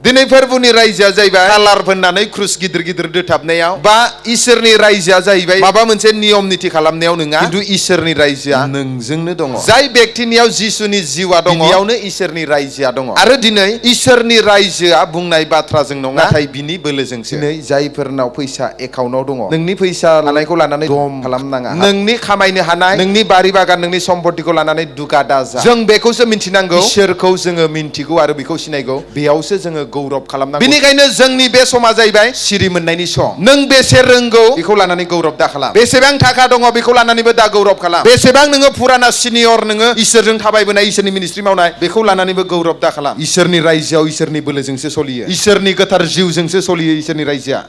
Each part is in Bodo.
दिनै फोरबुनि रायजोआ जाहैबाय कालार फोननानै क्रुस गिदिर गिदिर दोथाबनायाव बा इसोरनि रायजोआ जाहैबाय माबा मोनसे नियम निति खालामनायाव नङा खिन्थु इसोरनि रायजोआ नोंजोंनो दङ जाय व्यक्तिनियाव जिसुनि जिउआ दङ बेयावनो इसोरनि रायजोआ दङ आरो दिनै इसोरनि रायजोआ बुंनाय बाथ्राजों नङा नाथाय बिनि बोलोजोंसो दिनै जायफोरनाव फैसा एकाउन्टाव दङ नोंनि फैसा लानायखौ लानानै दम खालामनाङा नोंनि खामायनो हानाय नोंनि बारि बागान नोंनि सम्पतिखौ लानानै दुगा दाजा जों बेखौसो मिन्थिनांगौ इसोरखौ जोङो मिन्थिगौ आरो बेखौ सिनायगौ बेयावसो जोङो गौरब खालामनांगौ बेनिखायनो जोंनि बे समा जाहैबाय सिरि मोननायनि सम नों बेसे रोंगौ बेखौ लानानै गौरब दा खालाम बेसेबां थाखा दङ बेखौ लानानैबो दा गौरब खालाम बेसेबां नोङो फुराना सिनियर नोङो इसोरजों थाबायबोनाय इसोरनि मिनिस्ट्रि मावनाय बेखौ लानानैबो गौरब दा खालाम इसोरनि रायजोआव इसोरनि बोलोजोंसो सलियो इसोरनि गोथार जिउजोंसो सलियो इसोरनि रायजोआ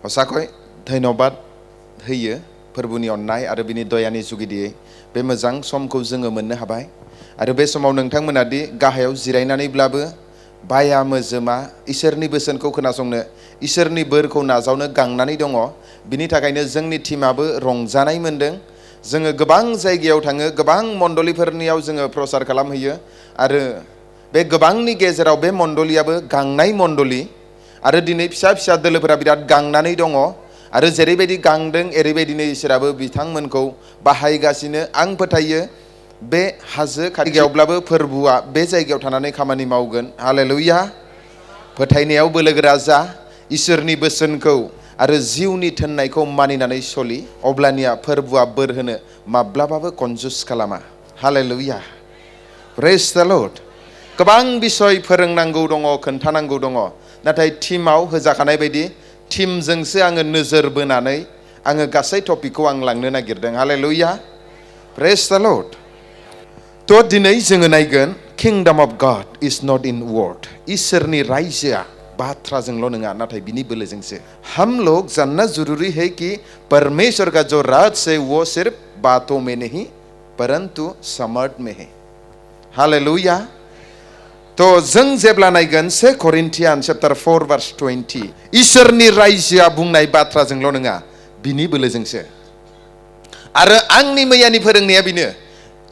हसाखै धन्यबाद होयो फोरबुनि अननाय आरो बिनि दयानि जुगिदियै बे मोजां समखौ जोङो मोननो हाबाय आरो बे समाव नोंथांमोना दि गाहायाव जिरायनानैब्लाबो बाया मोजोमा इसोरनि बोसोनखौ खोनासंनो इसोरनि बोरखौ नाजावनो गांनानै दङ बिनि थाखायनो जोंनि टीमाबो रंजानाय मोनदों जोङो गोबां जायगायाव थाङो गोबां मण्डलिफोरनियाव जोङो प्रसार खालामहैयो आरो बे गोबांनि गेजेराव बे मण्डलियाबो गांनाय मण्डलि आरो दिनै फिसा फिसा दोलोफोरा बिराद गांनानै दङ आरो जेरैबायदि गांदों एरैबायदिनो इसोराबो बिथांमोनखौ बाहायगासिनो आं फोथायो बे हाजो खाथियावब्लाबो फोरबुआ बे जायगायाव थानानै खामानि मावगोन हालेलुया फोथायनायाव बोलोगोरा जा इसोरनि बोसोनखौ आरो जिउनि थोननायखौ मानिनानै सलि अब्लानिया फोरबुआ बोर होनो माब्लाबाबो कनजुस खालामा हालेलुया प्रेज द लर्ड गोबां बिसय फोरोंनांगौ दङ खोन्थानांगौ दङ नाथाय टीमाव होजाखानाय बायदि टीमजोंसो आङो नोजोर बोनानै आङो गासै टपिकखौ आं लांनो नागिरदों हालेलुया प्रेज द लर्ड थ' दिनै जोङो नायगोन kingdom of God is not in word इसोरनि रायजोआ बाथ्राजोंल' नङा नाथाय बिनि बोलोजोंसो हम लोग जानना जरूरी है कि परमेश्वर का जो राज है वो सिर्फ बातों में नहीं परंतु समर्थ में है हालेलुया तो जों जेब्ला नायगोन 2 Corinthians chapter 4 verse 20 इसोरनि रायजोआ बुंनाय बाथ्राजोंल' नङा बिनि बोलोजोंसो आरो आंनि मैयानि फोरोंनाया बेनो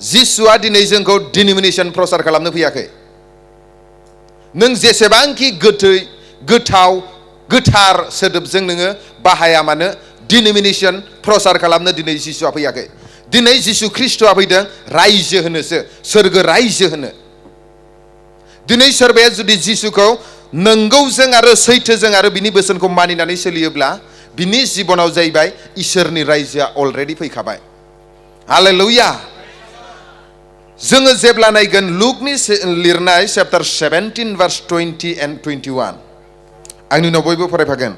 जिसुआ दिनै जोंखौ डिनोमिनेशन प्रसार खालामनो फैयाखै नों जेसेबांखि गोथै गोथाव गोथार सोदोबजों नोङो बाहाया मानो डिनोमिनेशन प्रसार खालामनो दिनै जिसुआ फैयाखै दिनै जिसु ख्रीष्टआ फैदों रायजो होनोसो सोरगो रायजो होनो दिनै सोरबाया जुदि जिसुखौ नंगौजों आरो सैथोजों आरो बिनि बोसोनखौ मानिनानै सोलियोब्ला बिनि जिबनाव जाहैबाय इसोरनि रायजोआ अलरेडि फैखाबाय हालेलुया जोङो जेब्ला नायगोन लुकनि लिरनाय चैप्टार 17 verse 20 and 21 आंनि उनाव बयबो फरायफागोन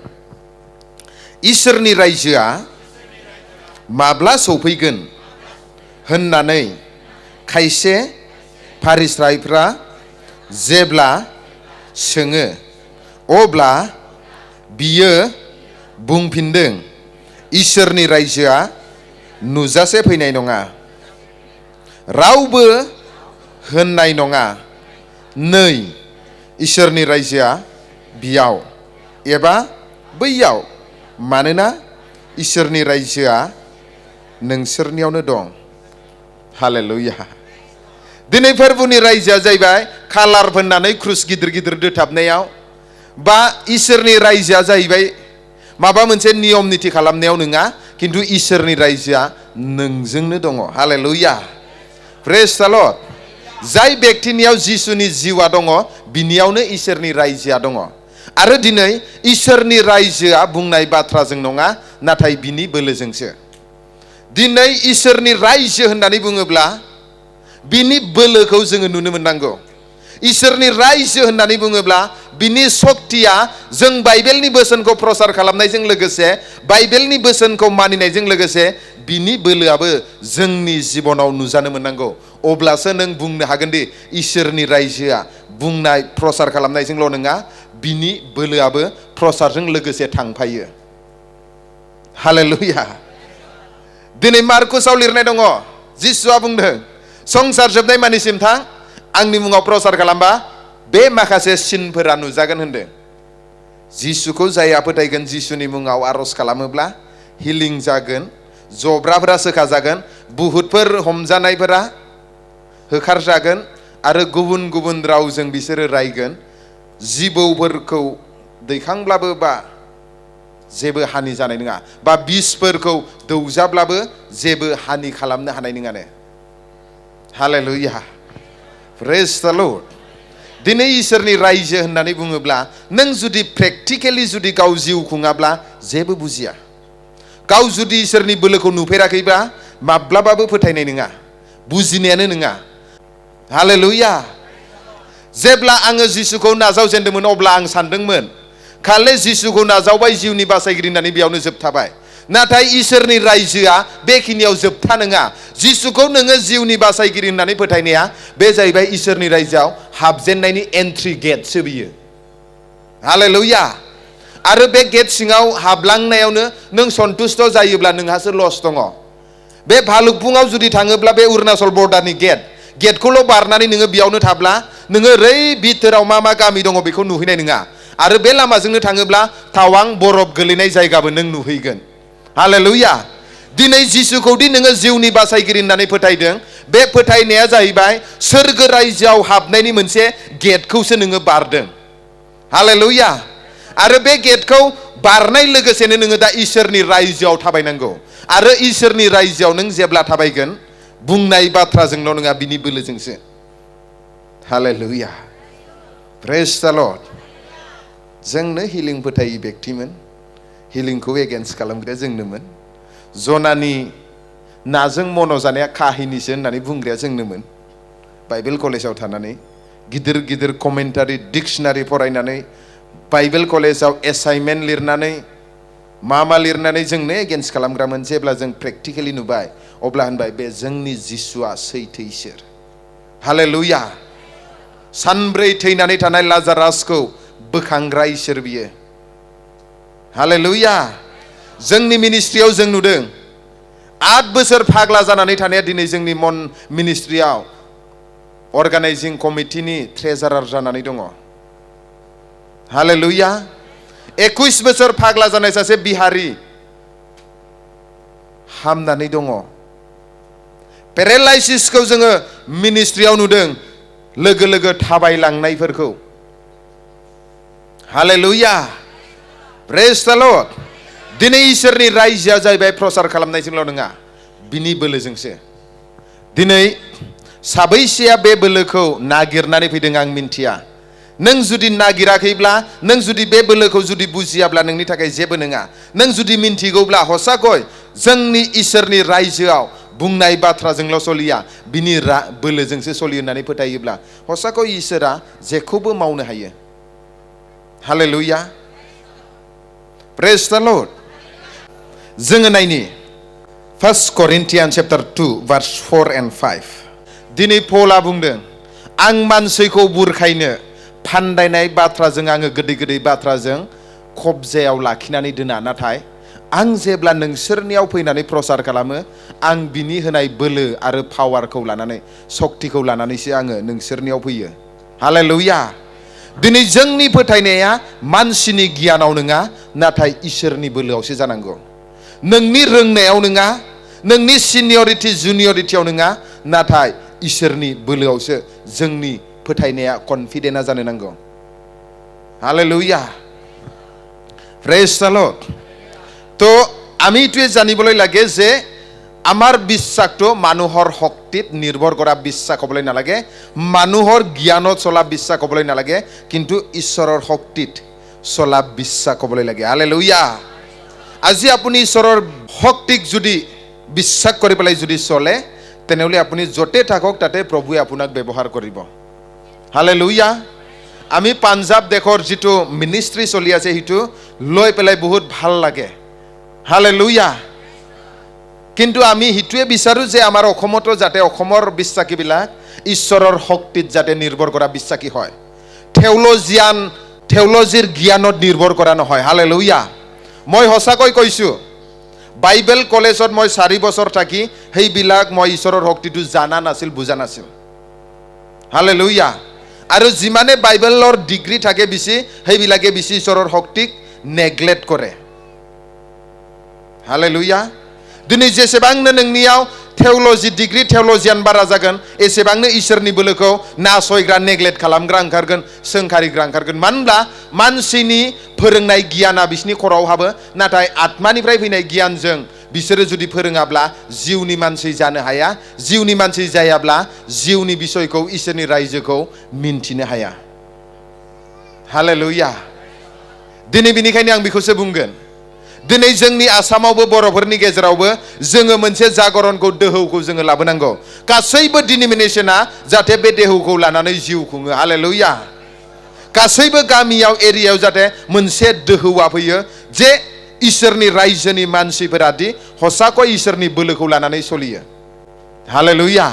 इसोरनि रायजोआ माब्ला सौफैगोन होननानै खायसे फारिसाइफ्रा जेब्ला सोङो अब्ला बियो बुंफिनदों इसोरनि रायजोआ नुजासे फैनाय नङा रावबो होननाय नङा नै इसोरनि रायजोआ बियाव एबा बैयाव मानोना इसोरनि रायजोआ नोंसोरनियावनो दं हालेलुया दिनै फोरबुनि रायजोआ जाहैबाय कालार फोननानै क्रुस गिदिर गिदिर दोथाबनायाव बा इसोरनि रायजोआ जाहैबाय माबा मोनसे नियम निति खालामनायाव नङा खिन्थु इसोरनि रायजोआ नोंजोंनो दङ हालेलुया प्रेज द लर्ड जाय व्यक्तिनियाव जिसुनि जिउआ दङ बिनियावनो इसोरनि रायजोआ दङ आरो दिनै इसोरनि रायजोआ बुंनाय बाथ्राजों नङा नाथाय बिनि बोलोजोंसो दिनै इसोरनि रायजो होननानै बुङोब्ला बिनि बोलोखौ जोङो नुनो मोननांगौ इसोरनि रायजो होननानै बुङोब्ला बिनि सक्तिया जों बाइबेलनि बोसोनखौ प्रसार खालामनायजों लोगोसे बाइबेलनि बोसोनखौ मानिनायजों लोगोसे बिनि बोलोआबो जोंनि जिबनाव नुजानो मोननांगौ अब्लासो नों बुंनो हागोन दि इसोरनि रायजोआ बुंनाय प्रसार खालामनायजोंल' नङा बिनि बोलोआबो प्रसारजों लोगोसे थांफायो हालेलुया दिनै मार्कुसाव लिरनाय दङ जिसुआ बुंदों संसार जोबनाय मानिसिम थां आंनि मुङाव प्रचार खालामबा बे माखासे सिनफोरा नुजागोन होनदों। जिसुखौ जायहा फोथायगोन जिसुनि मुङाव आरज खालामोब्ला हिलिं जागोन, जब्राफोरा सोखाजागोन, बुहुतफोर हमजानायफोरा होखारजागोन आरो गुबुन गुबुन रावजों बिसोरो रायगोन। जिबौफोरखौ दैखांब्लाबो बा जेबो हानि जानाय नङा, बा बिसफोरखौ दौजाब्लाबो जेबो हानि खालामनो हानाय नङानो। हालेलुया, प्रेज द लर्ड। दिनै इसोरनि रायजो होननानै बुङोब्ला नों जुदि प्रेक्टिकेलि जुदि गाव जिउ खुङाब्ला जेबो बुजिया। गाव जुदि इसोरनि बोलोखौ नुफेराखैबा माब्लाबाबो फोथायनाय नङा, बुजिनायानो नङा। हालेलुया। जेब्ला आङो जिसुखौ नाजावजेनदोंमोन अब्ला आं सानदोंमोन खालि जिसुखौ नाजावबाय जिउनि बासायगिरि होननानै बेयावनो जोबथाबाय। नाथाय इसोरनि रायजोआ बेखिनियाव जोबथा नङा। जिसुखौ नोङो जिउनि बासायगिरि होननानै फोथायनाया बे जाहैबाय इसोरनि रायजोआव हाबजेननायनि एन्ट्रि गेटसो बियो। हालेलुया। आरो बे गेट सिङाव हाबलांनायावनो नों सन्तुष्ट जायोब्ला नोंहासो लस दङ। बे भालुकपुङाव जुदि थाङोब्ला बे अरुणाचल बर्डारनि गेटखौल' बारनानै नोङो बेयावनो थाब्ला नोङो ओरै बिथोराव मा मा गामि दङ बेखौ नुहैनाय नङा। आरो बे लामाजोंनो थाङोब्ला टावां बरफ गोलैनाय जायगाबो नों नुहैगोन। हालेलुया। दिनै जिसुखौदि नोङो जिउनि बासायगिरि होननानै फोथायदों, बे फोथायनाया जाहैबाय सोरगो रायजोआव हाबनायनि मोनसे गेटखौसो नोङो बारदों। हालेलुया। आरो बे गेटखौ बारनाय लोगोसेनो नोङो दा इसोरनि रायजोआव थाबायनांगौ। आरो इसोरनि रायजोआव नों जेब्ला थाबायगोन बुंनाय बाथ्राजोंल' नङा, बिनि बोलोजोंसो। हालेलुया, प्रेज द लर्ड। जोंनो हिलिं फोथायि बेक्तिमोन, हिलिंखौ एगेन्स्ट खालामग्राया जोंनोमोन। जनानि नाजों मन'जानाया काहिनिसो होननानै बुंग्राया जोंनोमोन। बाइबेल कलेजाव थानानै गिदिर गिदिर कमेन्टारि डिक्सनारि फरायनानै बाइबेल कलेजाव एसाइनमेन्ट लिरनानै मा लिरनानै जोंनो एगेन्स्ट खालामग्रामोन। जेब्ला जों प्रेक्टिकेलि नुबाय अब्ला होनबाय बे जोंनि जिसुआ सैथो इसोर। हालेलुया। सानब्रै थैनानै थानाय लाजारासखौ बोखांग्रा इसोर बियो। हालेलुया। जोंनि मिनिस्ट्रियाव जों नुदों 8 बोसोर फाग्ला जानानै थानाया दिनै जोंनि मिनिस्ट्रियाव अर्गानाइजिं कमिटिनि ट्रेजारार जानानै दङ। हालेलुया। 21 बोसोर फाग्ला जानाय सासे बिहारि हामनानै दङ। पेरालाइसिसखौ जोङो मिनिस्ट्रियाव नुदों, लोगो लोगो थाबायलांनायफोरखौ। हालेलुया, प्रेज द लर्ड। दिनै इसोरनि रायजोआ जाहैबाय प्रचार खालामनायजोंल' नङा, बिनि बोलोजोंसो। दिनै साबैसेया बे बोलोखौ नागिरनानै फैदों आं मिन्थिया। नों जुदि नागिराखैब्ला, नों जुदि बे बोलोखौ जुदि बुजियाब्ला नोंनि थाखाय जेबो नङा। नों जुदि मिन्थिगौब्ला हसाखै जोंनि इसोरनि रायजोआव बुंनाय बाथ्राजोंल' सलिया, बिनि बोलोजोंसो सलियो होननानै फोथायोब्ला हसाखै इसोरा जेखौबो मावनो हायो। हालेलुया, प्रेज द लर्ड। जोङो नायनि 1 Corinthians chapter 2 verse 4 and 5। दिनै पला बुंदों आं मानसिखौ बुरखायनो फान्दायनाय बाथ्राजों आङो गोदै गोदै बाथ्राजों खबजायाव लाखिनानै दोना, नाथाय आं जेब्ला नोंसोरनियाव फैनानै प्रचार खालामो आं बिनि होनाय बोलो आरो पावारखौ लानानै, सक्तिखौ लानानैसो आङो नोंसोरनियाव फैयो। हालेलुया। दिनै जोंनि फोथायनाया मानसिनि गियानाव नङा, नाथाय इसोरनि बोलोआवसो जानांगौ। नोंनि रोंनायाव नङा, नोंनि सिनियरिटि जुनियरिटियाव नङा, नाथाय इसोरनि बोलोआवसो जोंनि फोथायनाया कनफिडेन्टआ जानो नांगौ। Hallelujah, praise the Lord. তো আমি এইটোৱে জানিবলৈ লাগে যে আমাৰ বিশ্বাসটো মানুহৰ শক্তিত নিৰ্ভৰ কৰা বিশ্বাস হ'বলৈ নালাগে, মানুহৰ জ্ঞানত চলা বিশ্বাস হ'বলৈ নালাগে, কিন্তু ঈশ্বৰৰ শক্তিত চলা বিশ্বাস হ'বলৈ লাগে। হালেলুয়া। আজি আপুনি ঈশ্বৰৰ শক্তিক যদি বিশ্বাস কৰি পেলাই যদি চলে, তেনেহ'লে আপুনি য'তে থাকক তাতে প্ৰভুৱে আপোনাক ব্যৱহাৰ কৰিব। হালেলুয়া। আমি পাঞ্জাৱ দেশৰ যিটো মিনিষ্ট্ৰি চলি আছে সেইটো লৈ পেলাই বহুত ভাল লাগে। হালেলুয়া। কিন্তু আমি সেইটোৱে বিচাৰোঁ যে আমাৰ অসমতো যাতে অসমৰ বিশ্বাসীবিলাক ঈশ্বৰৰ শক্তিত যাতে নিৰ্ভৰ কৰা বিশ্বাসী হয়, থেওলজিৰ জ্ঞানত নিৰ্ভৰ কৰা নহয়। হালেলুয়া। মই সঁচাকৈ কৈছোঁ, বাইবেল কলেজত মই 4 বছৰ থাকি সেইবিলাক মই ঈশ্বৰৰ শক্তিটো জানা নাছিল বুজা নাছিল হালেলুয়া আৰু যিমানে বাইবেলৰ ডিগ্ৰী থাকে বেছি সেইবিলাকে বেছি ঈশ্বৰৰ শক্তিক নেগলেক্ট কৰে হালেলুয়া दिनै जेसेबांनो नोंनियाव theology डिग्री theologian बारा जागोन एसेबांनो इसोरनि बोलोखौ नासयग्रा नेगलेक्ट खालामग्रा ओंखारगोन सोंखारिग्रा ओंखारगोन मानोब्ला मानसिनि फोरोंनाय गियाना बिसिनि खराव हाबो नाथाय आत्मानिफ्राय फैनाय गियानजों बिसोरो जुदि फोरोङाब्ला जिउनि मानसि जानो हाया जिउनि मानसि जायाब्ला जिउनि बिषयखौ इसोरनि रायजोखौ मिन्थिनो हाया हालेलुया दिनै बिनिखायनो आं बेखौसो बुंगोन दिनै जोंनि आसामावबो बर'फोरनि गेजेरावबो जोङो मोनसे जागरणखौ दोहौखौ जोङो लाबोनांगौ गासैबो डिनोमिनेशना जाहाथे बे दोहौखौ लानानै जिउ खुङो हालेलुया गासैबो गामियाव एरियायाव जाहाथे मोनसे दोहौआ फैयो जे इसोरनि रायजोनि मानसिफोरा दि हसाखौ इसोरनि बोलोखौ लानानै सोलियो हालेलुया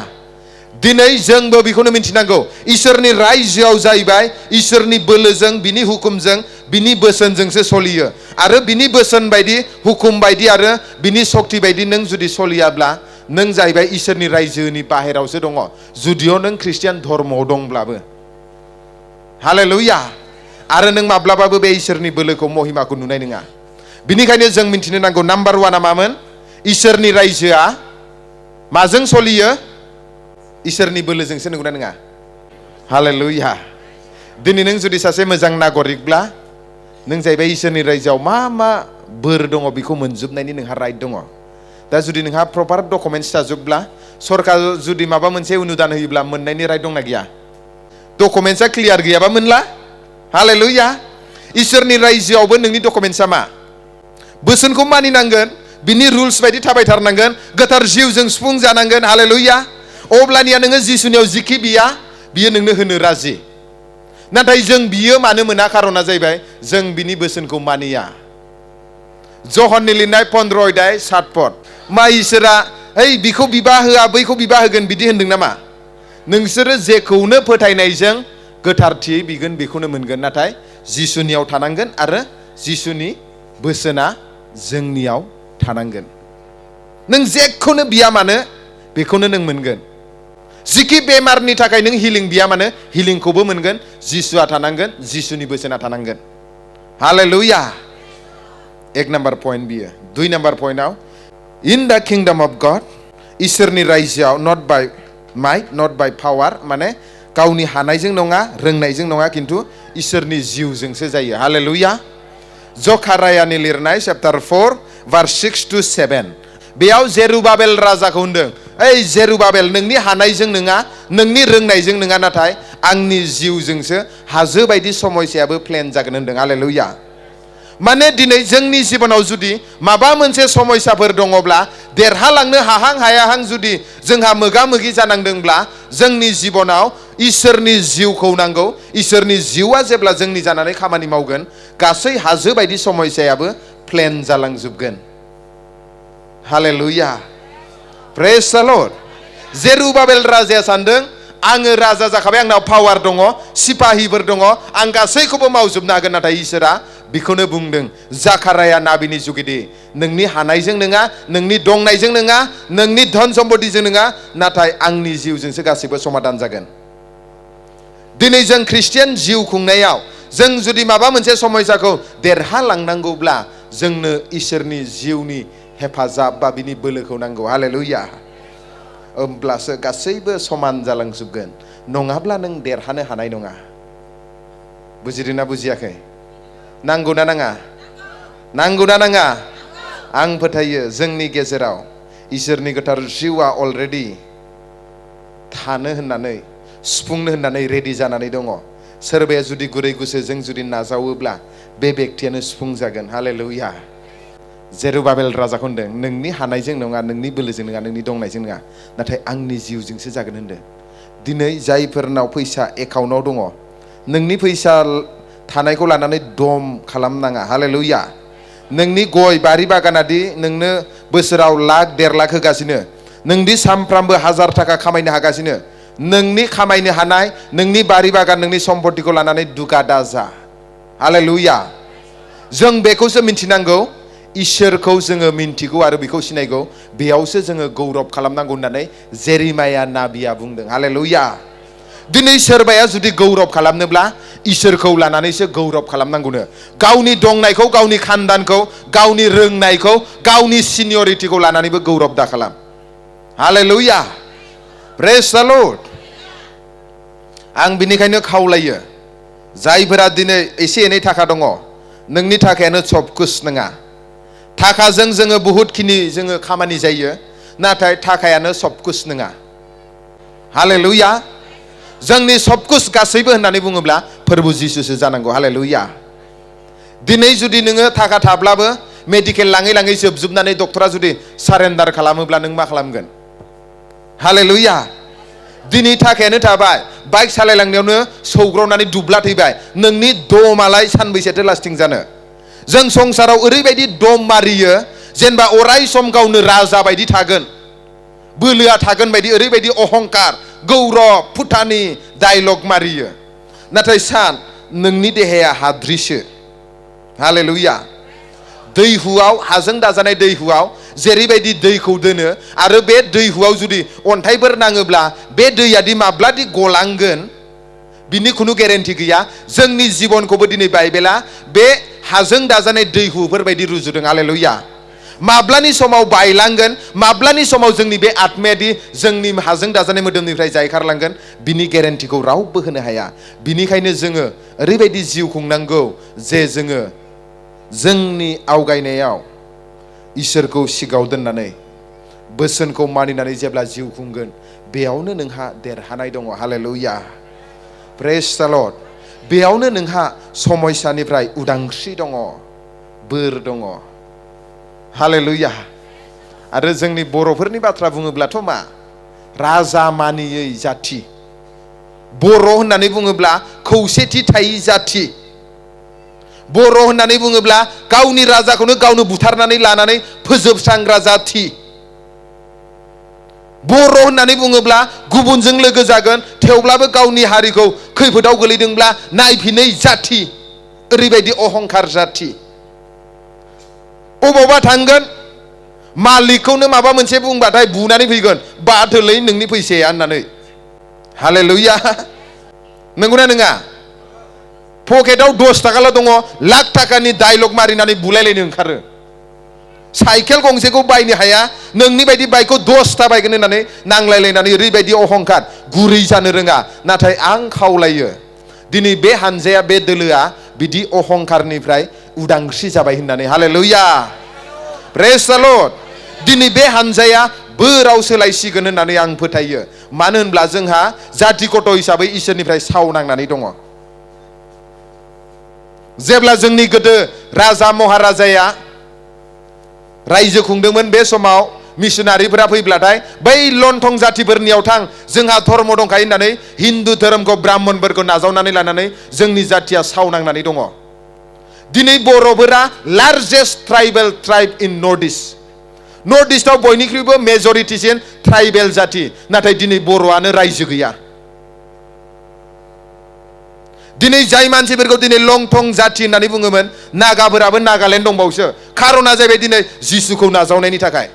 दिनै जोंबो बेखौनो मिथिनांगौ इसोरनि रायजोआव जाहैबाय इसोरनि बोलोजों बिनि हुकुमजों बिनि बोसोनजोंसो सोलियो आरो बिनि बोसोन बायदि हुकुम बायदि आरो बिनि शक्ति बायदि नों जुदि सोलियाब्ला नों जाहैबाय इसोरनि रायजोनि बाहेरावसो दङ जुदिअ नों ख्रिस्टियान धर्मआव दंब्लाबो हालेलुया आरो नों माब्लाबाबो बे इसोरनि बोलोखौ महिमाखौ नुनाय नङा बिनिखायनो जों मिथिनो नांगौ नाम्बार 1 मामोन इसोरनि रायजोआ माजों सोलियो इसोरनि बोलोजोंसो नंगौना नङा हालेलुया दिनै नों जुदि सासे मोजां नागरिकब्ला नों जाहैबाय इसोरनि रायजोआव मा मा बोर दङ बेखौ मोनजोबनायनि नोंहा राइट दङ दा जुदि नोंहा प्रपार डकुमेन्टस थाजोबब्ला सरकार जुदि माबा मोनसे अनुदान होयोब्ला मोननायनि राइट दंना गैया डकुमेन्टसा क्लियार गैयाबा मोनला हालेलुया इसोरनि रायजोआवबो नोंनि डकुमेन्टसा मा बोसोनखौ मानिनांगोन बिनि रुल्स बायदि थाबायथारनांगोन गोथार जिउजों सुफुं जानांगोन हालेलुया अब्लानिया नोङो जिसुनियाव जिखि बिया बियो नोंनो होनो राजि नाथाय जों बियो मानो मोना खारना जाहैबाय जों बिनि बोसोनखौ मानिया जहननि लिरनाय 15 अध्याय 7 पद मा इसोरा ओइ बिखौ बिबा होआ बैखौ बिबा होगोन बिदि होनदों नामा नोंसोरो जेखौनो फोथायनायजों गोथारथियै बिगोन बेखौनो मोनगोन नाथाय जिसुनियाव थानांगोन आरो जिसुनि बोसोना जोंनियाव थानांगोन नों जेखौनो बिया मानो बेखौनो नों मोनगोन जिखि बेमारनि थाखाय नों हिलिं बिया मानो हिलिंखौबो मोनगोन जिसुआ थानांगोन जिसुनि बोसोना थानांगोन हालेलुया 1 नाम्बार पइन्ट बियो 2 number पइन्टआव in the kingdom of God इसोरनि रायजोआव नट बाय माइट नट बाय पावार माने गावनि हानायजों नङा रोंनायजों नङा किन्तु इसोरनि जिउजोंसो जायो हालेलुया जखारायानि लिरनाय चैप्टार 4 verse 6 to 7 बेयाव जेरुबाबेल राजाखौ होनदों ओइ जेरुबाबेल नोंनि हानायजों नङा नोंनि रोंनायजों नङा नाथाय आंनि जिउजोंसो हाजो बायदि समयसायाबो प्लेन जागोन होनदों हालेलुया माने दिनै जोंनि जिबनाव जुदि माबा मोनसे समयसाफोर दङब्ला देरहालांनो हाहां हायाहां जुदि जोंहा मोगा मोगि जानांदोंब्ला जोंनि जिबनाव इसोरनि जिउखौ नांगौ इसोरनि जिउआ जेब्ला जोंनि जानानै खामानि मावगोन गासै हाजो बायदि समयसायाबो प्लेन जालांजोबगोन हालेलुया प्रेज द लर्ड जेरुबाबेल राजाया सानदों आङो राजा जाखाबाय आंनाव पावार दङ सिपाहिफोर दङ आं गासैखौबो मावजोबनो हागोन नाथाय इसोरा बेखौनो बुंदों जाखाराया नाबिनि जुगिदि नोंनि हानायजों नङा नोंनि दंनायजों नङा नोंनि धन सम्पतिजों नङा नाथाय आंनि जिउजोंसो गासैबो समाधान जागोन दिनै जों ख्रिस्टियान जिउ खुंनायाव जों जुदि माबा मोनसे समयसाखौ देरहालांनांगौब्ला जोंनो इसोरनि जिउनि हेफाजाब बा बिनि बोलोखौ नांगौ हालेलुया होमब्लासो गासैबो समान जालांजोबगोन नङाब्ला नों देरहानो हानाय नङा बुजिदोंना बुजियाखै नांगौना नाङा नांगौना नाङा आं फोथायो जोंनि गेजेराव इसोरनि गोथार जिउआ अलरेडि थानो होननानै सुफुंनो होननानै रेडि जानानै दङ सोरबाया जुदि गुरै गोसोजों जुदि नाजावोब्ला बे बेक्तियानो सुफुंजागोन हालेलुया जेरुबाबेल राजाखौ होनदों नोंनि हानायजों नङा नोंनि बोलोजों नङा नोंनि दंनायजों नङा नाथाय आंनि जिउजोंसो जागोन होनदों दिनै जायफोरनाव फैसा एकाउन्टाव दङ नोंनि फैसा थानायखौ लानानै दम खालामनाङा हालेलुया नोंनि गय बारि बागानादि नोंनो बोसोराव लाख 1.5 लाख होगासिनो नोंदि सानफ्रामबो 1000 थाखा खामायनो हागासिनो नोंनि खामायनो हानाय नोंनि बारि बागान नोंनि सम्पतिखौ लानानै दुगा दाजा हालेलुया जों बेखौसो मिथिनांगौ इसोरखौ जोङो मिन्थिगौ आरो बेखौ सिनायगौ बेयावसो जोङो गौरब खालामनांगौ होननानै जेरिमाया नाबिया बुंदों हालेलुया दिनै सोरबाया जुदि गौरब खालामनोब्ला इसोरखौ लानानैसो गौरब खालामनांगौनो गावनि दंनायखौ गावनि खानदानखौ गावनि रोंनायखौ गावनि सिनियरिटिखौ लानानैबो गौरब दा खालाम हालेलुया प्रेज द लर्ड आं बिनिखायनो खावलायो जायफोरा दिनै एसे एनै थाखा दङ नोंनि थाखायानो सबकुस नङा थाखाजों जोङो बहुतखिनि जोङो खामानि जायो नाथाय थाखायानो सबकुस नङा हालेलुया जोंनि सबकुस गासैबो होननानै बुङोब्ला फोरबु जिसुसो जानांगौ हालेलुया दिनै जुदि नोङो थाखा थाब्लाबो मेडिकेल लाङै लाङै जोबजोबनानै डक्टरा जुदि सारेन्डार खालामोब्ला नों मा खालामगोन हालेलुया दिनै थाखायानो थाबाय बाइक सालायलांनायावनो सौग्रावनानै दुब्ला थैबाय नोंनि दमालाय सानबैसेथो लास्टिं जानो जों संसाराव ओरैबायदि दम मारियो जेनेबा अराय सम गावनो राजा बायदि थागोन बोलोआ थागोन बायददि ओरैबायदि अहंकार गौरब फुटानि डायलग मारियो नाथाय सान नोंनि देहाया हाद्रिसो हालेलुया दैहुआव हाजों दाजानाय दैहुआव जेरैबायदि दैखौ दोनो आरो बे दैहुआव जुदि अन्थाइफोर नाङोब्ला बे दैयादि माब्लादि गलांगोन बिनि खुनु गेरेन्टि गैया जोंनि जिबनखौबो दिनै बाइबेला बे हाजों दाजानाय दैहुफोर बायदि रुजुदों हालेलुया माब्लानि समाव बायलांगोन माब्लानि समाव जोंनि बे आत्मायादि जोंनि हाजों दाजानाय मोदोमनिफ्राय जायखारलांगोन बिनि गेरेन्टिखौ रावबो होनो हाया बिनिखायनो जोङो ओरैबायदि जिउ खुंनांगौ जे जोङो जोंनि आवगायनायाव इसोरखौ सिगाङाव दोननानै बोसोनखौ मानिनानै जेब्ला जिउ खुंगोन बेयावनो नोंहा देरहानाय दङ हालेलुया प्रेज द लर्ड बेयावनो नोंहा समयसानिफ्राय उदांस्रि दङ बोर दङ हालेलुया आरो जोंनि बर'फोरनि बाथ्रा बुङोब्लाथ' मा राजा मानियै जाथि बर' होननानै बुङोब्ला खौसेथि थायि जाथि बर' होननानै बुङोब्ला गावनि राजाखौनो गावनो बुथारनानै लानानै फोजोबस्रांग्रा जाथि बर' होननानै बुङोब्ला गुबुनजों लोगो जागोन थेवब्लाबो गावनि हारिखौ खैफोदाव गोलैदोंब्ला नायफिनै जाथि ओरैबायदि अहंकार जाथि अबावबा थांगोन मालिकखौनो माबा मोनसे बुंबाथाय बुनानै फैगोन बाथोलै नोंनि फैसाया होननानै हालेलुया नंगौना नङा पकेटाव 10 थाखाल' दङ लाख थाखानि डायलग मारिनानै बुलायलायनो ओंखारो साइकेल गंसेखौ बायनो हाया नोंनि बायदि बाइकखौ 10टा बायगोन होननानै नांलायलायनानै ओरैबायदि अहंकार गुरै जानो रोङा नाथाय आं खावलायो दिनै बे हानजाया बे दोलोआ बिदि अहंकारनिफ्राय उदांस्रि जाबाय होननानै हालेलुया प्रेज द लर्ड दिनै बे हानजाया बोराव सोलायसिगोन होननानै आं फोथायो मानो होनब्ला जोंहा जाथि गथ' हिसाबै इसोरनिफ्राय साव नांनानै दङ जेब्ला जोंनि गोदो राजा महाराजाया रायजो खुंदोंमोन बे समाव मिशनारिफोरा फैब्लाथाय बै लन्थं जातिफोरनियाव थां जोंहा धर्म दंखायो होननानै हिन्दु धोरोमखौ ब्राह्मणफोरखौ नाजावनानै लानानै जोंनि जातिया साव नांनानै दङ दिनै बर'फोरा largest tribal tribe in north इस्टआव बयनिख्रुइबो मेजरिटिसिन ट्राइबेल जाति नाथाय दिनै बर'आनो रायजो गैया दिनै जाय मानसिफोरखौ दिनै लंथं जाति होननानै बुङोमोन नागाफोराबो नागालेण्ड दंबावोसो खारना जाबाय दिनै जिसुखौ नाजावनायनि थाखाय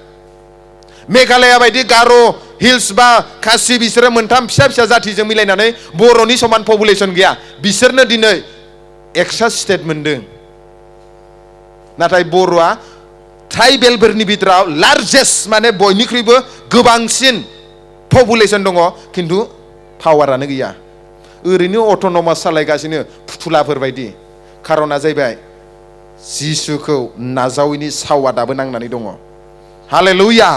मेघालया बायदि गार' हिल्स बा खासि बिसोरो मोनथाम फिसा फिसा जातिजों मिलायनानै बर'नि समान पपुलेसन गैया बिसोरनो दिनै एक्सट्रा स्टेट मोनदों नाथाय बर'आ ट्राइबेलफोरनि बिथोराव लार्जेस्ट माने बयनिख्रुइबो गोबांसिन पपुलेसन दङ खिन्थु पावारानो गैया ओरैनो अट'नमास सालायगासिनो फुथुलाफोर बायदि खारना जाहैबाय जिसुखौ नाजावैनि सावा दाबो नांनानै दङ हालेलुया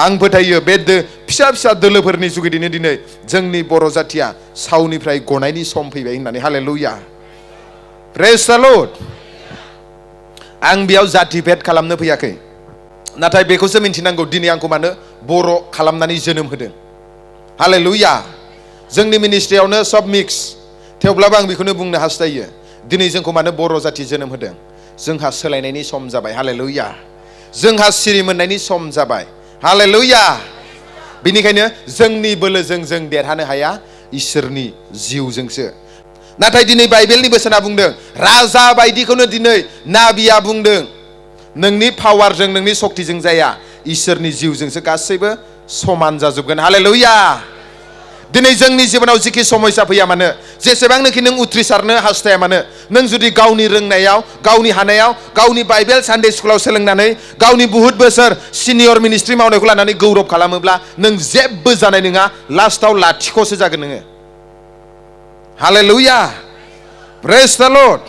आं फोथायो बे फिसा फिसा दोलोफोरनि जुगिदिनो दिनै जोंनि बर' जातिया सावनिफ्राय गनायनि सम फैबाय होननानै हालेलुया प्रेज द लर्ड आं बेयाव जाति भेद खालामनो फैयाखै नाथाय बेखौसो मिन्थिनांगौ दिनै आंखौ मानो बर' खालामनानै जोनोम होदों हालेलुया जोंनि मिनिस्ट्रियावनो सब मिक्स थेवब्लाबो आं बेखौनो बुंनो हास्थायो दिनै जोंखौ मानो बर' जाति जोनोम होदों जोंहा सोलायनायनि सम जाबाय हालेलुया जोंहा सिरि मोननायनि सम जाबाय हालेलुया बेनिखायनो जोंनि बोलोजों जों देरहानो हाया इसोरनि जिउजोंसो नाथाय दिनै बाइबेलनि बोसोना बुंदों राजा बायदिखौनो दिनै नाबिया बुंदों नोंनि पावारजों नोंनि सक्तिजों जाया इसोरनि जिउजोंसो गासैबो समान जाजोबगोन हालेलुया दिनै जोंनि जिबनाव जिखि समस्या फैया मानो जेसेबांनोखि नों उथ्रिसारनो हास्थाया मानो नों जुदि गावनि रोंनायाव गावनि हानायाव गावनि बाइबेल सानडे स्कुलाव सोलोंनानै गावनि बहुत बोसोर सिनियर मिनिस्ट्रि मावनायखौ लानानै गौरब खालामोब्ला नों जेबो जानाय नङा लास्टआव लाथिख'सो जागोन नोङो हालेलुया प्रेज द लर्ड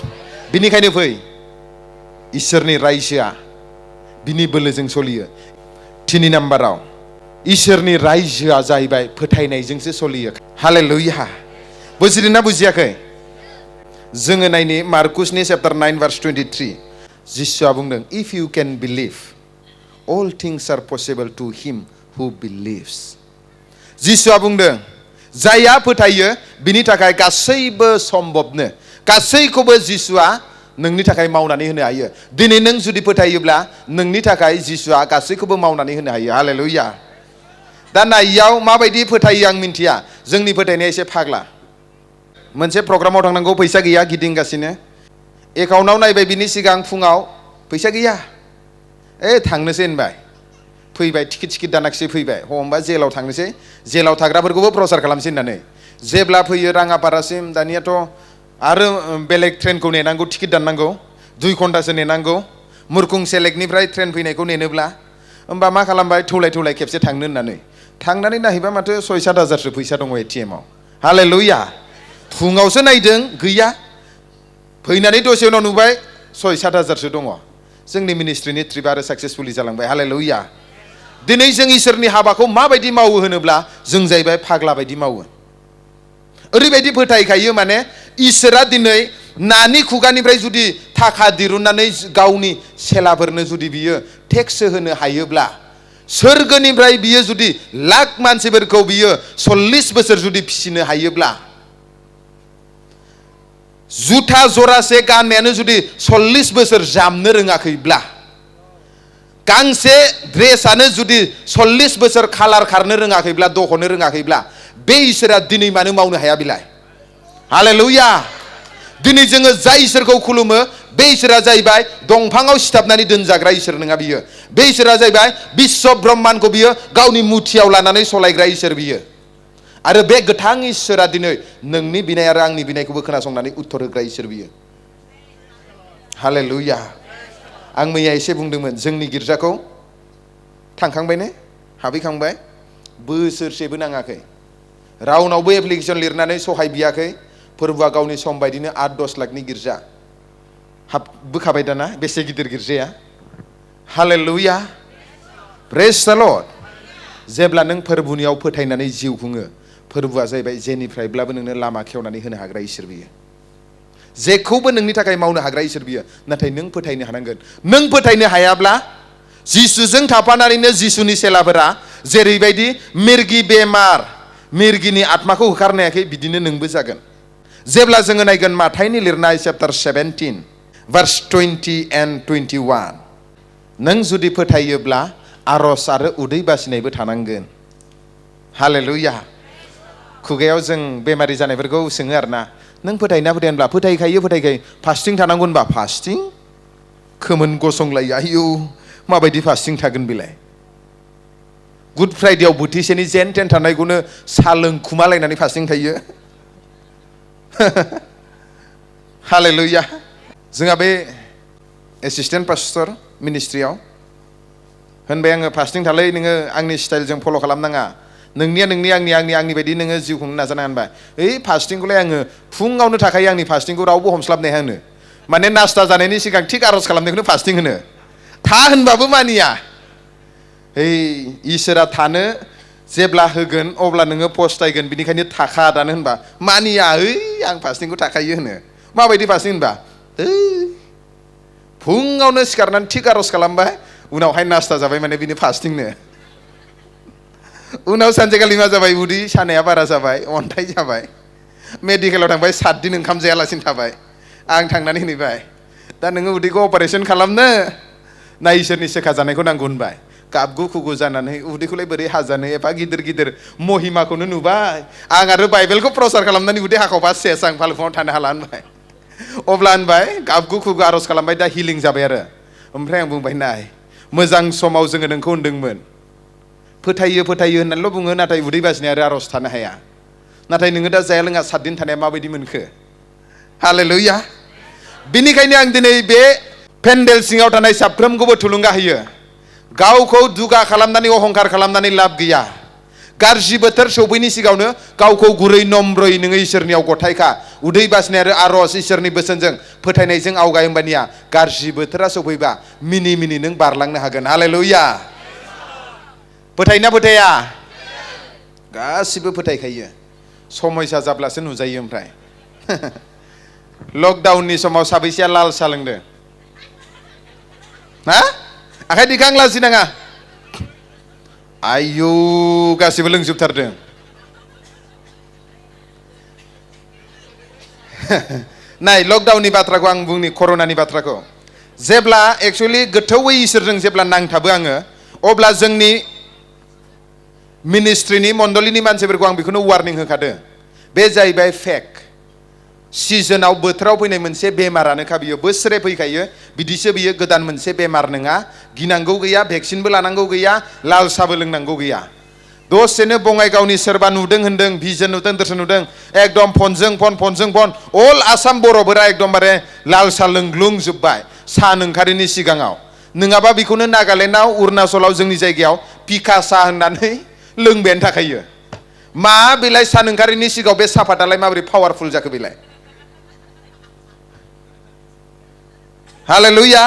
बिनिखायनो फै इसोरनि रायजोआ बिनि बोलोजों सोलियो 3 नाम्बाराव इसोरनि रायजोआ जाहैबाय फोथायनायजोंसो सोलियो हालेलुया बुजिदोंना बुजियाखै जोङो नायनि मार्कुसनि चैप्टार 9 verse 23 जिसुआ बुंदों if you can believe all things are possible to him who believes जिसुआ बुंदों जायहा फोथायो बिनि थाखाय गासैबो सम्भबनो गासैखौबो जिसुआ नोंनि थाखाय मावनानै होनो हायो दिनै नों जुदि फोथायोब्ला नोंनि थाखाय जिसुआ गासैखौबो मावनानै होनो हायो हालेलुया दा नाययाव माबायदि फोथायो आं मिन्थिया जोंनि फोथायनाया एसे फाग्ला मोनसे प्रग्रामाव थांनांगौ फैसा गैया गिदिंगासिनो एकाउन्टाव नायबाय बिनि सिगां फुङाव फैसा गैया थांनोसै होनबाय फैबाय टिकेट दानाखिसै फैबाय होमबा जेलाव थांनोसै जेलाव थाग्राफोरखौबो प्रसार खालामसै होननानै जेब्ला फैयो राङापारासिम दानियाथ' आरो बेलेग ट्रेनखौ नेनांगौ टिकेट दाननांगौ 2 घन्टासो नेनांगौ मुरकुं सेलेकनिफ्राय ट्रेन फैनायखौ नेनोब्ला होमबा मा खालामबाय थौलाय खेबसे थांनो होननानै थांनानै नायहैबा माथो 6-7 हाजारसो फैसा दङ एटिएमआव हालेलुया फुङावसो नायदों गैया फैनानै दसे उनाव नुबाय 6-7 हाजारसो दङ जोंनि मिनिस्ट्रिनि ट्रिप आरो साक्सेसफुली जालांबाय हालेलुया दिनै जों इसोरनि हाबाखौ माबायदि मावो होनोब्ला जों जाहैबाय फाग्ला बायदि मावो ओरैबायदि फोथायखायो माने इसोरा दिनै नानि खुगानिफ्राय जुदि थाखा दिरुननानै गावनि सेलाफोरनो जुदि बियो टेक्स होनो हायोब्ला सोरगोनिफ्राय बियो जुदि लाख मानसिफोरखौ बियो 40 बोसोर जुदि फिसिनो हायोब्ला जुथा जरासे गाननायानो जुदि 40 बोसोर जामनो रोङाखैब्ला गांसे ड्रेसानो जुदि 40 बोसोर कालार खारनो रोङाखैब्ला दख'नो रोङाखैब्ला बे इसोरा दिनै मानो मावनो हाया बिलाय हालेलुया दिनै जोङो जाय इसोरखौ खुलुमो बे इसोरा जाहैबाय दंफाङाव सिथाबनानै दोनजाग्रा इसोर नङा बियो बे इसोरा जाहैबाय बिश्व ब्रह्माण्डखौ बियो गावनि मुथियाव लानानै सलायग्रा इसोर बियो आरो बे गोथां इसोरा दिनै नोंनि बिनाय आरो आंनि बिनायखौबो खोनासंनानै उत्तर होग्रा इसोर बियो हालेलुया आं मैया एसे बुंदोंमोन जोंनि गिर्जाखौ थांखांबाय ने हाबहैखांबाय बोसोरसेबो नाङाखै रावनावबो एप्लिकेसन लिरनानै सहाय बियाखै फोरबुआ गावनि सम बायदिनो 8-10 लाखनि गिर्जा हाबबोखाबाय दाना बेसे गिदिर गिर्जाया हालेलुया प्रेज द लर्ड जेब्ला नों फोरबुनियाव फोथायनानै जिउ खुङो फोरबुआ जाहैबाय जेनिफ्रायब्लाबो नोंनो लामा खेवनानै होनो हाग्रा इसोर बियो जेखौबो नोंनि थाखाय मावनो हाग्रा इसोर बियो नाथाय नों फोथायनो हानांगोन नों फोथायनो हायाब्ला जिसुजों थाफानानैनो जिसुनि सेलाफोरा जेरैबायदि मिर्गि बेमार मिर्गिनि आत्माखौ होखारनो हायाखै बिदिनो नोंबो जागोन जेब्ला जोङो नायगोन माथाइनि लिरनाय चैप्टार 17 verse 20 and 21 नों जुदि फोथायोब्ला आरज आरो उदै बासिनायबो थानांगोन हालेलुया खुगायाव जों बेमारि जानायफोरखौ सोङो आरोना नों फोथायना फोथायनोब्ला फोथायखायो फास्टिं थानांगौ होनबा फास्टिं खोमोन गसंलायो आयौ माबायदि फास्टिं थागोन बेलाय गुड फ्राइडेआव बोथिसेनि जेन थेन थानायखौनो सा लोंखुमालायनानै फास्टिं थायो हालेलुया जोंहा बे एसिस्टेन्ट पास्टर मिनिस्ट्रियाव होनबाय आङो फास्टिं थालै नोङो आंनि स्टाइलजों फल' खालामनाङा नोंनिया नोंनि आंनि बायदि नोङो जिउ खुंनो नाजानाङा होनबाय फास्टिंखौलाय आङो फुङावनो थाखायो आंनि फास्टिंखौ रावबो हमस्लाबनो हाया होनो माने नास्ता जानायनि सिगां थिग आरज खालामनायखौनो फास्टिं होनो था होनबाबो मानिया इसोरा थानो जेब्ला होगोन अब्ला नोङो पस्तायगोन बिनिखायनो थाखा दानो होनबा मानिया आं फास्टिंखौ थाखायो होनो माबायदि फास्टिं होनबा फुङावनो सिखारनानै थिग आरज खालामबाय उनावहाय नास्ता जाबाय माने बिनि फास्टिंनो उनाव सानसेखालि मा जाबाय उदै सानाया बारा जाबाय अन्थाइ जाबाय मेडिकेलाव थांबाय 7 दिन ओंखाम जायालासिनो थाबाय आं थांनानै होनबाय दा नोङो उदैखौ अपारेसन खालामनो ना इसोरनि सोखा जानायखौ नांगौ होनबाय गाबगु खुगु जानानै उदैखौलाय बोरै हाजानो एफा गिदिर गिदिर महिमाखौनो नुबाय आं आरो बाइबेलखौ प्रसार खालामनानै उदै हाखावबा सेस आं फालुफुङाव थानो हाला होनबाय अब्ला होनबाय गाबगु खुगु आरज खालामबाय दा हिलिं जाबाय आरो ओमफ्राय आं बुंबाय नाय मोजां समाव जोङो नोंखौ होनदोंमोन फोथायो होननानैल' बुङो नाथाय उदै बासिनाय आरो आर'ज थानो हाया नाथाय नोङो दा जाया लोङा 7 दिन थानाया माबायदि मोनखो हालेलुया बिनिखायनो आं दिनै बे पेन्डेल सिङाव थानाय साफ्रोमखौबो थुलुंगा होयो गावखौ दुगा खालामनानै अहंकार खालामनानै लाब गैया गाज्रि बोथोर सौफैनि सिगाङावनो गावखौ गुरै नम्रयै नोङो इसोरनियाव गथायखा उदै बासिनाय आरो आर'ज इसोरनि बोसोनजों फोथायनायजों आवगाय होमबानिया गाज्रि बोथोरा सौफैबा मिनि नों बारलांनो हागोन हालेलुया फोथायना फोथाया गासिबो फोथायखायो समयसा जाब्लासो नुजायो ओमफ्राय लकडाउननि समाव साबैसेया लाल साहा लोंदों हा आखाय दिखां लाजिनाङा आयु गासिबो लोंजोबथारदों नाय लकडाउननि बाथ्राखौ आं बुंनि कर'नानि बाथ्राखौ जेब्ला एक्चुअली गोथौयै इसोरजों जेब्ला नांथाबो आङो अब्ला जोंनि मिनिस्ट्रिनि मण्डलिनि मानसिफोरखौ आं बेखौनो वार्निं होखादों बे जाहैबाय फेक सिजोनाव बोथोराव फैनाय मोनसे बेमारानोखा बियो बोसोरे फैखायो बिदिसो बियो गोदान मोनसे बेमार नङा गिनांगौ गैया भेक्सिनबो लानांगौ गैया लाल साहाबो लोंनांगौ गैया दसेनो बङाइगावनि सोरबा नुदों होनदों भिजन नुदों दर्शन नुदों एकदम फनजों फन अल आसाम बर'फोरा एकदमबारे लाल साहा लोंग्लुंजोब्बाय सान ओंखारिनि सिगाङाव नङाबा बेखौनो नागालेण्डआव अरुणाचलाव जोंनि जायगायाव पिका साहा होननानै लोंबायानो थाखायो मा बेलाय सान ओंखारिनि सिगाङाव बे साफातालाय माबोरै पावारफुल जाखो बेलाय हालेलुया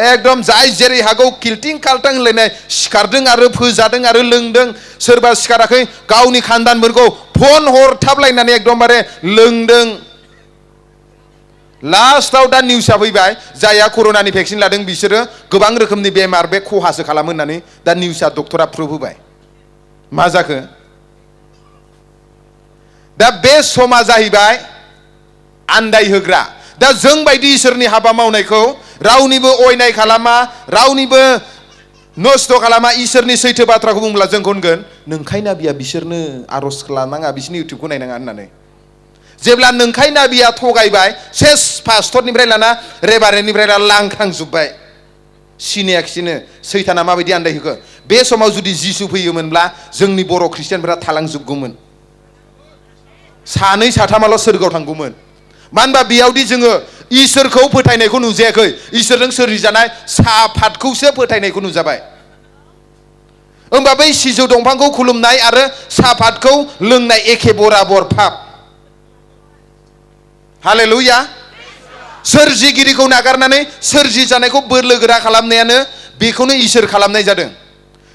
एकदम जाय जेरै हागौ किल्टिं काल्टां होनलायनाय सिखारदों आरो फोजादों आरो लोंदों सोरबा सिखाराखै गावनि खानदानफोरखौ फन हरथाबलायनानै एकदमबारे लोंदों लास्टआव दा निउसआ फैबाय जायहा कर'नानि भेक्सिन लादों बिसोरो गोबां रोखोमनि बेमार बे खहासो खालामो होननानै दा निउसआ डक्टरा प्रुभ होबाय मा जाखो दा बे समा जाहैबाय आन्दाय होग्रा दा जों बायदि इसोरनि हाबा मावनायखौ रावनिबो अयनाय खालामा रावनिबो नस्थ' खालामा इसोरनि सैथो बाथ्राखौ बुंब्ला जोंखौ होनगोन नोंखाय नाबिया बिसोरनो आर'ज खालामनाङा बिसोरनि इउटिउबखौ नायनाङा होननानै जेब्ला नोंखाय नाबिया थगायबाय सेस पास्टरनिफ्राय लाना रेभारेन्डनिफ्राय लाना लांख्रांजोब्बाय सिनायाखिसैनो सैताना माबायदि आन्दायहोखो बे समाव जुदि जिसु फैयोमोनब्ला जोंनि बर' ख्रिस्टियानफोरा थालांजोबगौमोन सानै साथामाल' सोरगोआव थांगौमोन मानो होनबा बेयावदि जोङो इसोरखौ फोथायनायखौ नुजायाखै इसोरजों सोरजिजानाय साफातखौसो फोथायनायखौ नुजाबाय होमबा बै सिजौ दंफांखौ खुलुमनाय आरो साफातखौ लोंनाय एखे बराबर पाप हालेलुया सोरजिगिरिखौ नागारनानै सोरजिजानायखौ बोलो गोरा खालामनायानो बेखौनो इसोर खालामनाय जादों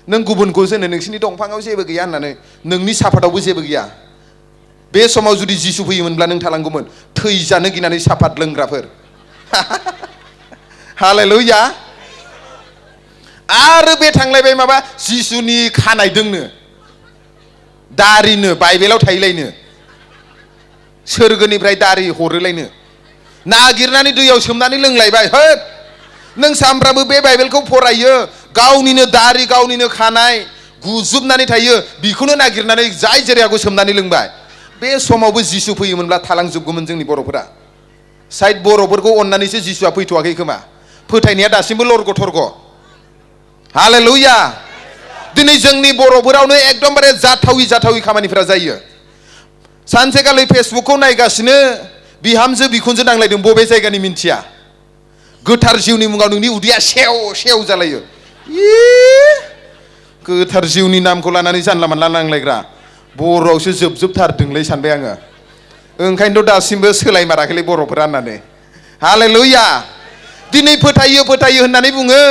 नों गुबुनखौ जोंनो नोंसिनि दंफाङाव जेबो गैया होननानै नोंनि साफातावबो जेबो गैया बे समाव जुदि जिसु फैयोमोनब्ला नों थालांगौमोन थैजानो गिनानै साफात लोंग्राफोर हालेलुया आरो बे थांलायबाय माबा जिसुनि खानाय दोंनो दारिनो बाइबेलाव थाहैलायनो सोरगोनिफ्राय दारि हरोलायनो नागिरनानै दैयाव सोमनानै लोंलायबाय होद नों सामफ्रामबो बे बाइबेलखौ फरायो गावनिनो दारि गावनिनो खानाय गुजुबनानै थायो बेखौनो नागिरनानै जाय जेरै हागौ सोमनानै लोंबाय बे समावबो जिसु फैयोमोनब्ला थालांजोबगौमोन जोंनि बर'फोरा साइड बर'फोरखौ अननानैसो जिसुआ फैथ'वाखै खोमा फोथायनाया दासिमबो लरग' थरग' हालेलुया दिनै जोंनि बर'फोरावनो एकदमबारे जाथावि खामानिफोरा जायो सानसेखालि फेसबुकखौ नायगासिनो बिहामजो बिखुनजो नांलायदों बबे जायगानि मिन्थिया गोथार जिउनि मुङाव नोंनि उदैया सेव जालायो गोथार जिउनि नामखौ लानानै जानला मानला नांलायग्रा बर'आवसो जोबथारदोंलै सानबाय आङो ओंखायनोथ' दासिमबो सोलायमाराखैलै बर'फोरा होननानै हालेलुया दिनै फोथायो होननानै बुङो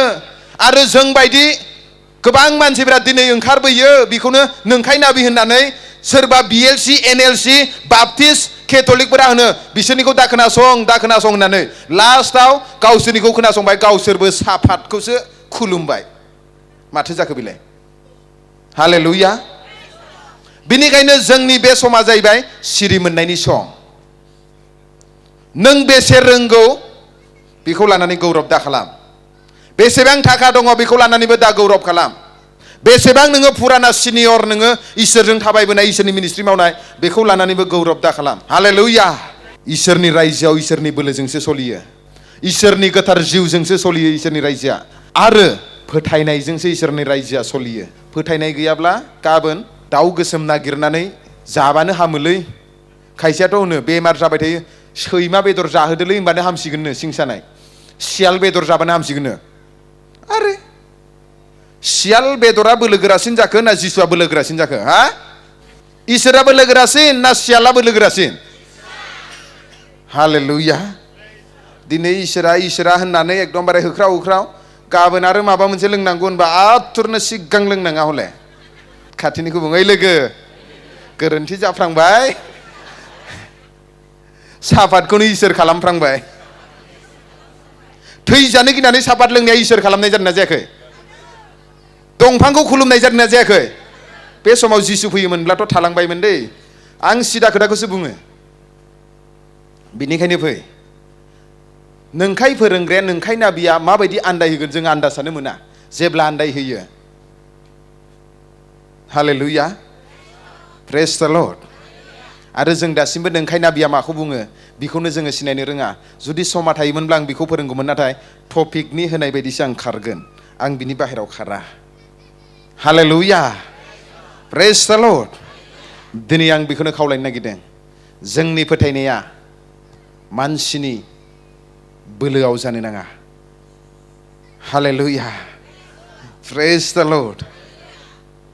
आरो जों बायदि गोबां मानसिफोरा दिनै ओंखारबोयो बेखौनो नोंखाय नाबि होननानै सोरबा बिएलसि एनएलसि बापटिस्ट केथलिकफोरा होनो बिसोरनिखौ दा खोनासं होननानै लास्टआव गावसोरनिखौ खोनासंबाय गावसोरबो साफातखौसो खुलुमबाय माथो जाखो बेलाय हालेलुया बेनिखायनो जोंनि बे समा जाहैबाय सिरि मोननायनि सम नों बेसे रोंगौ बेखौ लानानै गौरब दा खालाम बेसेबां थाखा दङ बेखौ लानानैबो दा गौरब खालाम बेसेबां नोङो फुराना सिनियर नोङो इसोरजों थाबायबोनाय इसोरनि मिनिस्ट्रि मावनाय बेखौ लानानैबो गौरब दा खालाम हालेलुया इसोरनि रायजोआव इसोरनि बोलोजोंसो सलियो इसोरनि गोथार जिउजोंसो सलियो इसोरनि रायजोआ आरो फोथायनायजोंसो इसोरनि रायजोआ सलियो फोथायनाय गैयाब्ला गाबोन दाउ गोसोम नागिरनानै जाबानो हामोलै खायसेयाथ' होनो बेमार जाबाय थायो सैमा बेदर जाहोदोलै होनबानो हामसिगोननो सिं सानाय सियाल बेदर जाबानो हामसिगोननो आरे सियाल बेदरा बोलो गोरासिन जाखो ना जिसुआ बोलो गोरासिन जाखो हा इसोरा बोलो गोरासिन ना सियाला बोलो गोरासिन हालेलुया दिनै इसोरा होननानै एकदमबारे होख्राव होख्राव गाबोन आरो माबा मोनसे लोंनांगौ होनबा आथुरनो सिगां लोंनाङा हले खाथिनिखौ बुङै लोगो गोरोन्थि जाफ्रांबाय सापातखौनो इसोर खालामफ्रांबाय थैजानो गिनानै सापात लोंनाया इसोर खालामनाय जादोंना जायाखै दंफांखौ खुलुमनाय जादोंना जायाखै बे समाव जिसु फैयोमोनब्लाथ' थालांबायमोन दै आं सिदा खोथाखौसो बुङो बिनिखायनो फै नोंखाय फोरोंग्राया नोंखाय नाबिया माबायदि आन्दाय होगोन जों आन्दासानो मोना जेब्ला आन्दाय होयो हालेलुया प्रेज द लर्ड आरो जों दासिमबो नोंखाय नाबिया माखौ बुङो बेखौनो जोङो सिनायनो रोङा जुदि समा थायोमोनब्ला आं बेखौ फोरोंगौमोन नाथाय टपिकनि होनाय बायदिसो आं खारगोन आं बिनि बाहेरायाव खारा हालेलुया प्रेज द लर्ड दिनै आं बेखौनो खावलायनो नागिरदों जोंनि फोथायनाया मानसिनि बोलोआव जानो नाङा हालेलुया प्रेज द लर्ड